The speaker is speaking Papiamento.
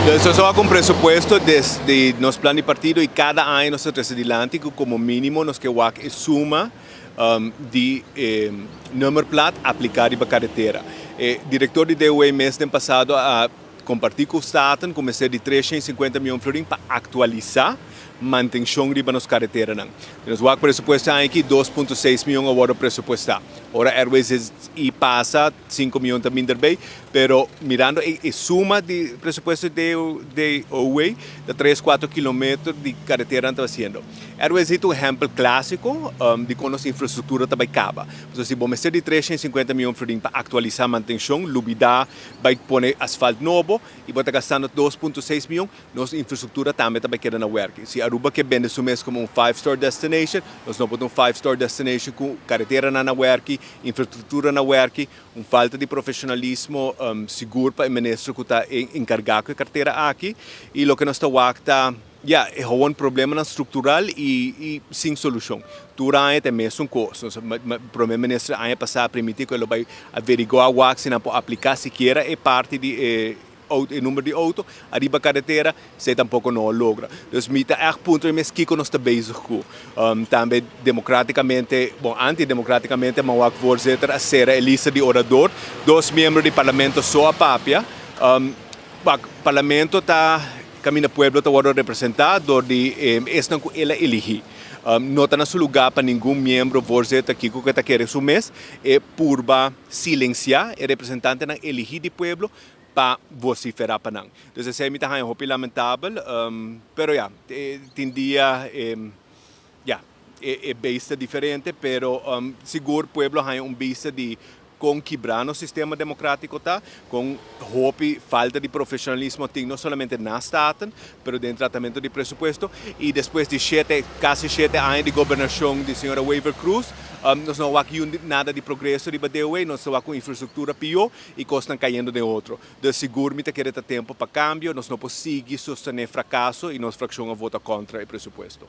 Nos a cu presupuesto desde nos plan di partido y cada aña nos ta trece dilanti cu como minimo nos kier wak e suma di nummerplaat aplica riba caretera. E director di DOW mes den pasado a comparti cu Staten cu mester di 350 miyon florin pa actualisa mantencion riba nos careteranan. Nos wak presupuesto aki, 2.6 miyon a wordo presupuesta. Ora Airways e pasa, 5 miyon tambe erbij, pero mirando e suma di presupuesto di DOW, di 3, 4 kilometer di caretera ta haciendo. Airways ta un ehempel clasico di con nos infrastructura tambe caba. Anto, si bo mester di 350 miyon florin pa actualisa mantencion, lubida bay pone asfalt nobo, y bo ta gastando 2.6 miyon, nos infrastructura tambe ta keda na werk. Si Aruba kier bende su mes como un five-star destination, nos no por un five-star destination cu caretera na werk, infrastructura na werk, un falta di profesionalismo sigur pa e minister cu ta encarga cu e cartera aki, y loke nos ta ta, ja, e un problema structural y sin solucion. Tur aña ta e mesun cos. Prome minister aña pasa a permiti cu e bay averigua si nan por aplica sikiera e parti di e number di auto ariba caretera, esey tampoco no a logra. Dus mi ta echt puntra mes kico nos ta bezig cu. Tambe democraticamente, bon, antidemocraticamente, mi a wak voorzitter a cera e lista di orador, dos miembro di parlamento so a papia. Parlamento ta caminda pueblo ta wordo representa door di esnan cu el a eligi. No ta na su lugar pa ningun miembro, voorzitter, kico cu ta kere su mes, e purba silencia e representantenan eligi di pueblo pa vocifera pa nan. Dus esey mi ta hopi lamentabel, pero ja, tin dia, ja, e bista diferente, pero sigur pueblo hay un bista di con kibra nos sistema democratico ta, con hopi falta di profesionalismo tin no solamente na Staten, pero den tratamento di presupuesto, y despues di 7, casi 7 aña di gobernacion di señora Wever Croes, nos no a nada di progreso di DOW, nos ta cu infrastructura pio y cosnan cayendo den otro. Dus sigur mi ta kere ta tempo pa cambio, nos no por sigui sostene fracaso y nos fraccion a vota contra e presupuesto.